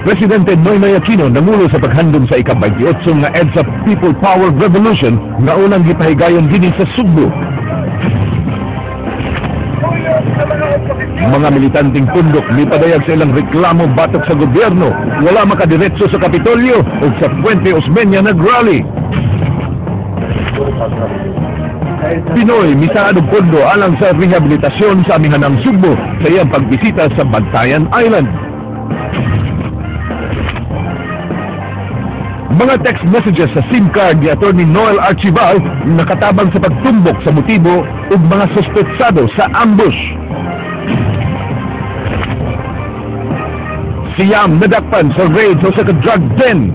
Presidente Noynoy Aquino nangulo sa paghandom sa ika-28 nga EDSA People Power Revolution nga unang gipahigayon dinhi sa Sugbo. Mga militanteng pundok mipadayag sa ilang reklamo batok sa gobyerno, wala makadiretso sa Kapitolyo ug sa Fuente Osmeña nag-rally. Pinoy misaad og pondo alang sa rehabilitasyon sa amihanang Sugbo sa iyang pagbisita sa Bantayan Island. Mga text messages sa SIM card ni Attorney Noel Archival nakatabang sa pagtumbok sa motibo ug mga suspetsado sa ambush. Siyam nadakpan sa raid sa usa ka drug den.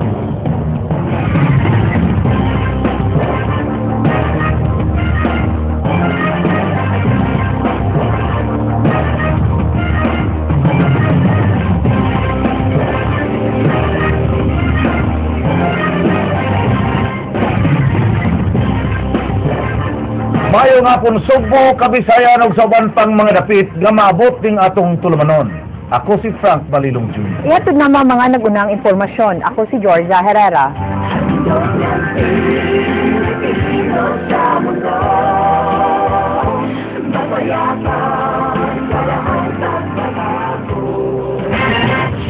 Maayong hapon Sugbo, Kabisayan ug sa uban pang mga dapit nga maabot ning atong tulumanon. Ako si Frank Malilong Jr. Ihatod naman mga nagunang impormasyon. Ako si Georgia Herrera.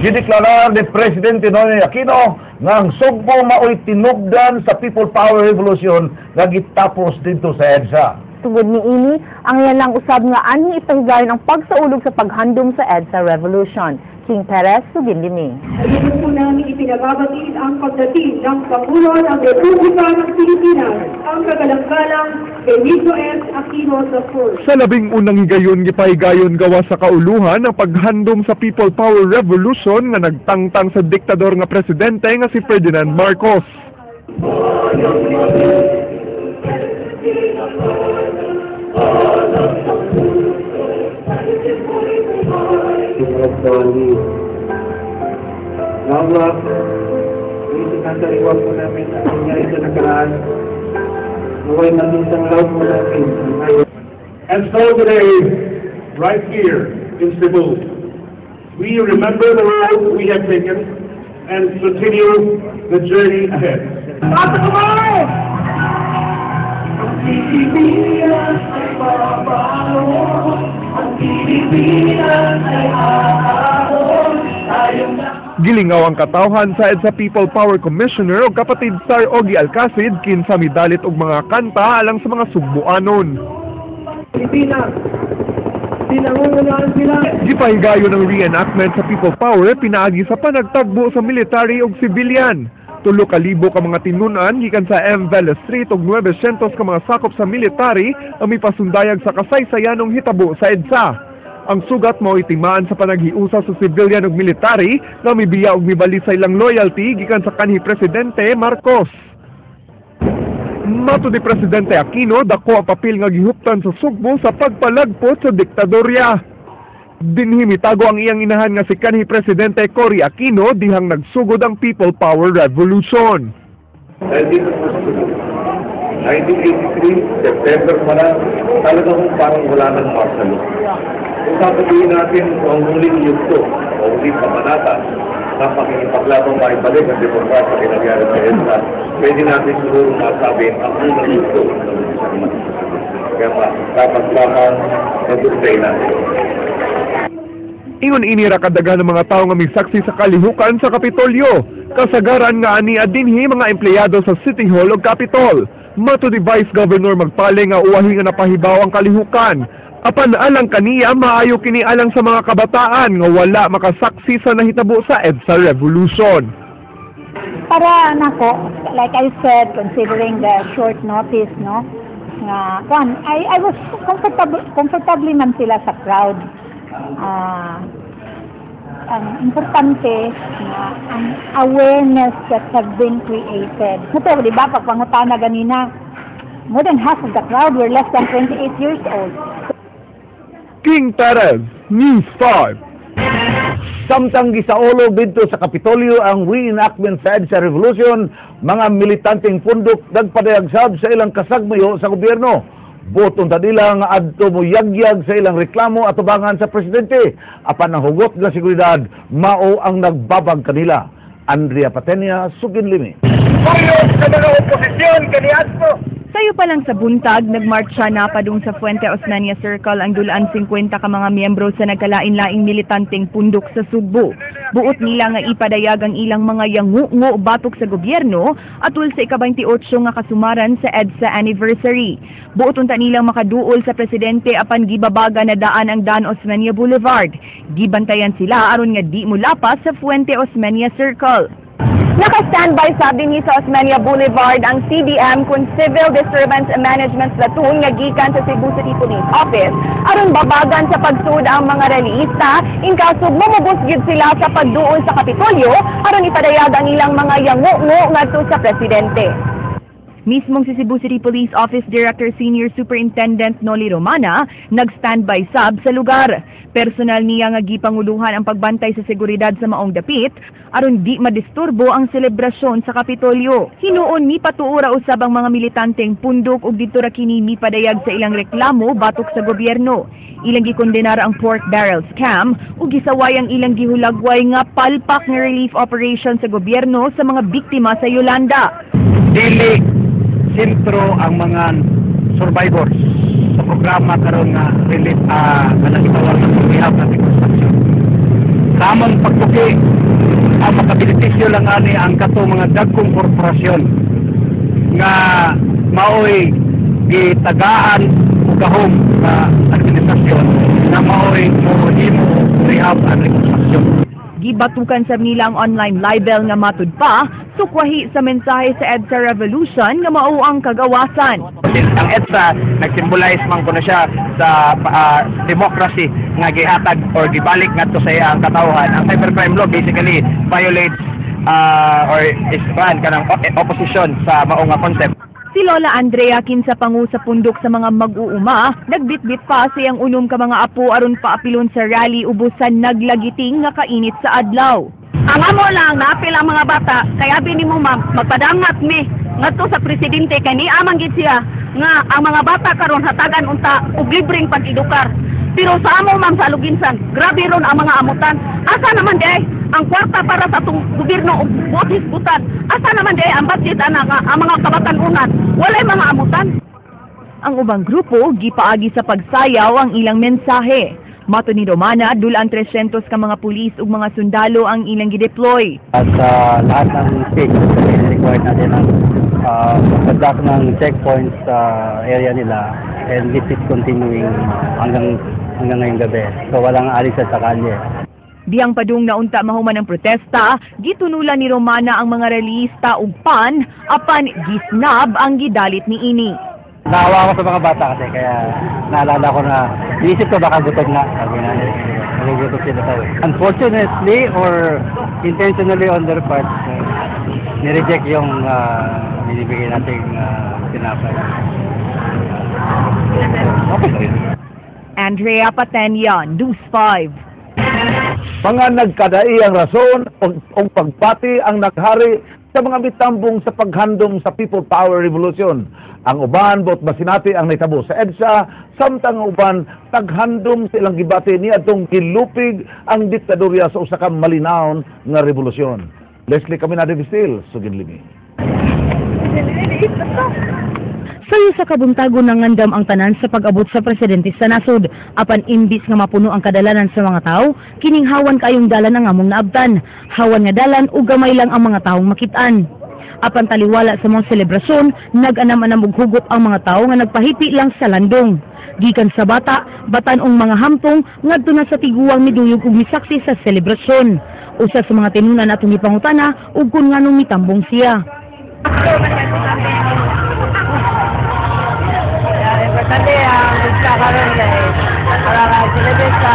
Gideklarar ni Presidente Noynoy Aquino nga ang Sugbo maoy tinubdan sa People Power Revolution nga gitapos didto sa EDSA. Tungod niini, ang iyalang usab nga anhi ipahigayon ang pagsaulog sa paghandom sa EDSA Revolution. King Perez, Sugindimi. Ayun po namin ipinababatid ang pagdating ng Pangulo ng Republika ng Pilipinas, ang kagalang-galang Benigno S. Aquino III. Sa 11 higayon gipahigayon gawa sa kauluhan ang paghandom sa People Power Revolution nga nagtangtang sa diktador nga presidente nga si Ferdinand Marcos. Allah, isinasariwa po namin ang nangyari sa nakaraan. Naway maging sanglaw po namin. And so today, right here in Cebu, we remember the road we have taken and continue the journey ahead. Gilingaw ang katawhan sa EDSA People Power Commissioner o kapatid Star Ogie Alcacid kinsa midalit og mga kanta alang sa mga Sugbuanon. Pilipinas, pinangungunahan sila. Gipahigayon ang reenactment sa People Power pinaagi sa panagtagbo sa military ug civilian. Tulo ka libo ka mga tinun-an gikan sa M. Velez Street ug 900 ka mga sakop sa military ang mipasundayag sa kasaysayanong hitabo sa EDSA. Ang sugat mao itimaan sa panaghiusa sa civilian ug military nga mibiya og mibali sa ilang loyalty gikan sa kanhi Presidente Marcos. Mato ni Presidente Aquino, dako ang papel nga gihuptan sa Sugbo sa pagpalagpot sa diktadorya. Dinhi mitago ang iyang inahan nga si kanhi Presidente Cory Aquino dihang nagsugod ang People Power Revolution. Dahil dito po sa Cebu, 1983, September pa lang, talagang parang wala ng martial law. Kung sasabihin natin kung ang huling yugto o huling kabanata na pakikipaglabang maibalik ang demokrasya kay nangyari sa EDSA, pwede natin siguro masabi ang unang yugto na nag-umpisa naman sa Cebu. Kaya pa, dapat lamang nag-umpisa natin. Ingon ini ra kadaghan ng mga tawo nga misaksi sa kalihukan sa Kapitolyo. Kasagaran nga ani dinhi mga empleyado sa City Hall ug Capitol. Mato ni Vice Governor Magpale nga uwahi nga napahibaw ang kalihukan. Apan alang kaniya maayo kini alang sa mga kabataan nga wala makasaksi sa nahitabo sa EDSA Revolution. Para nako, like I said, considering the short notice, no, nga kuan, I was comfortably man sila sa crowd. Ang importante na ang awareness that have been created. Ito, di ba, pagpangutana ganina, more than half of the crowd were less than 28 years old. King Perez, News 5. Samtang gisaulog didto sa Kapitolyo ang reenactment sa EDSA Revolution, mga militanteng pundok nagpadayag sab sa ilang kasagmayo sa gobyerno. Buot unta nila nga adto moyagyag sa ilang reklamo atubangan sa presidente. Apan ang hugot nga seguridad mao ang nagbabag kanila. Andrea Patenia, sugin limi. Tuyok sa mga oposisyon kaniadto. Sayo pa lang sa buntag, nagmarcha na padung sa Fuente Osmeña Circle ang dulaan 50 ka mga miyembro sa nagkalain-laing militanteng pundok sa Sugbo. Buot nila nga ipadayag ang ilang mga yangu-ngo batok sa gobyerno atul sa ika-28 nga kasumaran sa EDSA anniversary. Buot unta nilang makaduol sa presidente apan gibabaga na daan ang Dan Osmeña Boulevard. Gibantayan sila aron nga di mulapas sa Fuente Osmeña Circle. Naka-standby sabi ni sa Osmeña Boulevard ang CDM kun Civil Disturbance Management Platoon nga gikan sa Cebu City Police Office aron babagan sa pagsud ang mga rallyista in kaso momubos gyud sila sa pagduol sa Kapitolyo aron ipadayag ang ilang mga yango-ngo ngadto sa presidente. Mismong si Cebu City Police Office Director Senior Superintendent Noli Romana nag-standby sab sa lugar. Personal niya nga gipanguluhan ang pagbantay sa seguridad sa maong dapit aron di madisturbo ang selebrasyon sa Kapitolyo. Hinuon mipatuo ra usab ang mga militanteng pundok ug didto ra kini mipadayag sa ilang reklamo batok sa gobyerno. Ilang gikondenar ang pork barrel scam ug gisaway ang ilang gihulagway nga palpak nga relief operation sa gobyerno sa mga biktima sa Yolanda. Dili sentro ang mga survivors sa programa karon nga relief kanang gitawag nga rehab at reconstruction. Sa among pagtuki, ang makabenepisyo lang ani ang kato mga dagkong korporasyon nga maoy gitagaan og gahom sa administrasyon na maoy mohimo rehab and reconstruction. Gibatukan sab nila ang online libel nga matud pa, sukwahi sa mensahe sa EDSA Revolution nga mao ang kagawasan. Ang EDSA nagsimbolize man kuno siya sa democracy nga gihatag or gibalik ngadto sa iyang katawhan. Ang cybercrime law basically violates or is kuan kanang opposition sa mao nga concept. Si Lola Andrea, kinsa pangu sa pundok sa mga mag-uuma, nagbitbit pa sa iyang unom ka mga apo aron paapilon sa rally ubusan naglagiting nga kainit sa adlaw. Ang amo lang, naapil ang mga bata, kay abi nimo, ma'am, magpadangat mi ngadto sa presidente kay ni amang gid siya nga ang mga bata karon hatagan unta og libreng pag-edukar. Pero sa amo, ma'am, sa Aloguinsan, grabe ron ang mga amutan. Asa naman diay ang kwarta para sa atong gobyerno og buot hisgutan? Asa naman diay ang budget ana nga ang mga kabatan-unan walay mga amutan? Ang ubang grupo gipaagi sa pagsayaw ang ilang mensahe. Mato ni Romana, dulaan 300 ka mga pulis ug mga sundalo ang ilang gideploy. At sa lahat ng states, required natin ang conduct ng checkpoints sa area nila and this is continuing hanggang ngayong gabi. So walang alisan sa kalye. Dihang padung na unta mahuman ang protesta, gitunulan ni Romana ang mga rallyista og pan apan gisnab ang gidalit niini. Naawa ako sa mga bata kasi kaya naalala ko na iisip ko baka gutom na. Sabi na, nagugutom sila tao. Unfortunately or intentionally on their part, nireject yung binibigay nating tinapay. Okay lang yun. Andrea Patenia, News 5. Mga nagkadaiyang rason og pagpati ang naghari sa mga mitambong sa paghandom sa People Power Revolution. Ang uban buot masinati ang nahitabo sa EDSA, samtang ang uban taghandom sa ilang gibati niadtong gilupig ang diktadurya sa usa ka malinawon nga revolusyon. Leslie Caminada Vistil, sugin limi. Sayo sa kabuntago nangandam ang tanan sa pag-abot sa presidente sa nasod. Apan imbis nga mapuno ang kadalanan sa mga tao, kining hawan kayong dalan ang among naabtan. Hawan nga dalan ug gamay lang ang mga taong makitaan. Apan taliwala sa mga selebrasyon, nag-anam-anam og hugot ang mga tao nga nagpahipi lang sa landong. Gikan sa bata, batan-ong mga hamtong, ngadto na sa tiguang miduyog ug misaksi sa selebrasyon. Usa sa mga tinunan atong gipangutana ug kun nganong mitambong siya. Importante ang gusto karon kay para ka-celebrate sa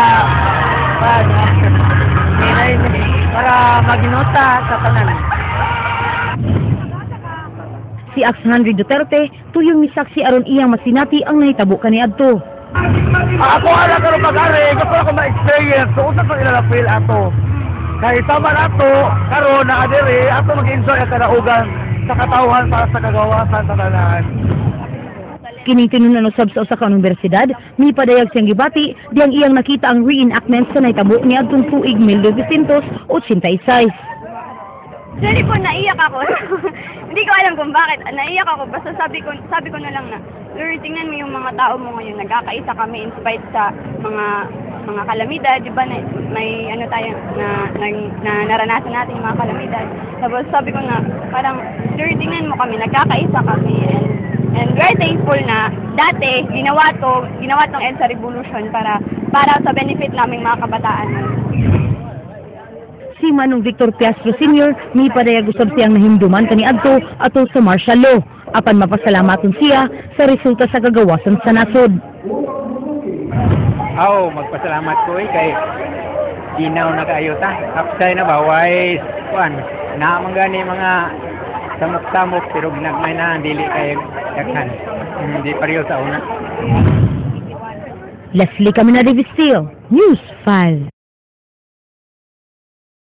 para maginuta sa tanan. Si Ax Henry Duterte tuyong misaksi aron iyang masinati ang nahitabo kaniadto. Ako ala karon pag-ari, gusto ako ma-experience. So, unsa sa ilang feel ato. Kay sama nato karon na adiri ato mag-enjoy ang kadaugan sa katawhan para sa kagawasan sa tanan. Kining tinunan usab sa usa ka universidad, mipadayag siyang gibati diyang iyang nakita ang reenactment sa nahitabo niadtong tuig 1986. Actually po, naiyak ako. Hindi ko alam kung bakit. Naiyak ako. Basta sabi ko na lang na, "Lord, tingnan mo yung mga tao mo ngayon. Nagkakaisa kami in spite sa mga kalamidad." Di ba, na, may ano tayo na naranasan natin yung mga kalamidad. Tapos sabi ko na, parang, "Lord, tingnan mo kami. Nagkakaisa kami." And we're thankful na dati, ginawa tong EDSA Revolution para sa benefit naming mga kabataan. Si Manong Victor Piastro Sr. Mipadayag usab siyang nahimduman kaniadto atol sa martial law. Apan mapasalamaton siya sa resulta sa kagawasan sa nasod. Aw, magpasalamat ko eh, kay ginaw na kaayo ta. Hapsay na ba, wise, kuan, naa man gani mga samok-samok pero ginagmay na, dili kay daghan. Hindi pareho sa una. Leslie Caminada Vistil, News 5.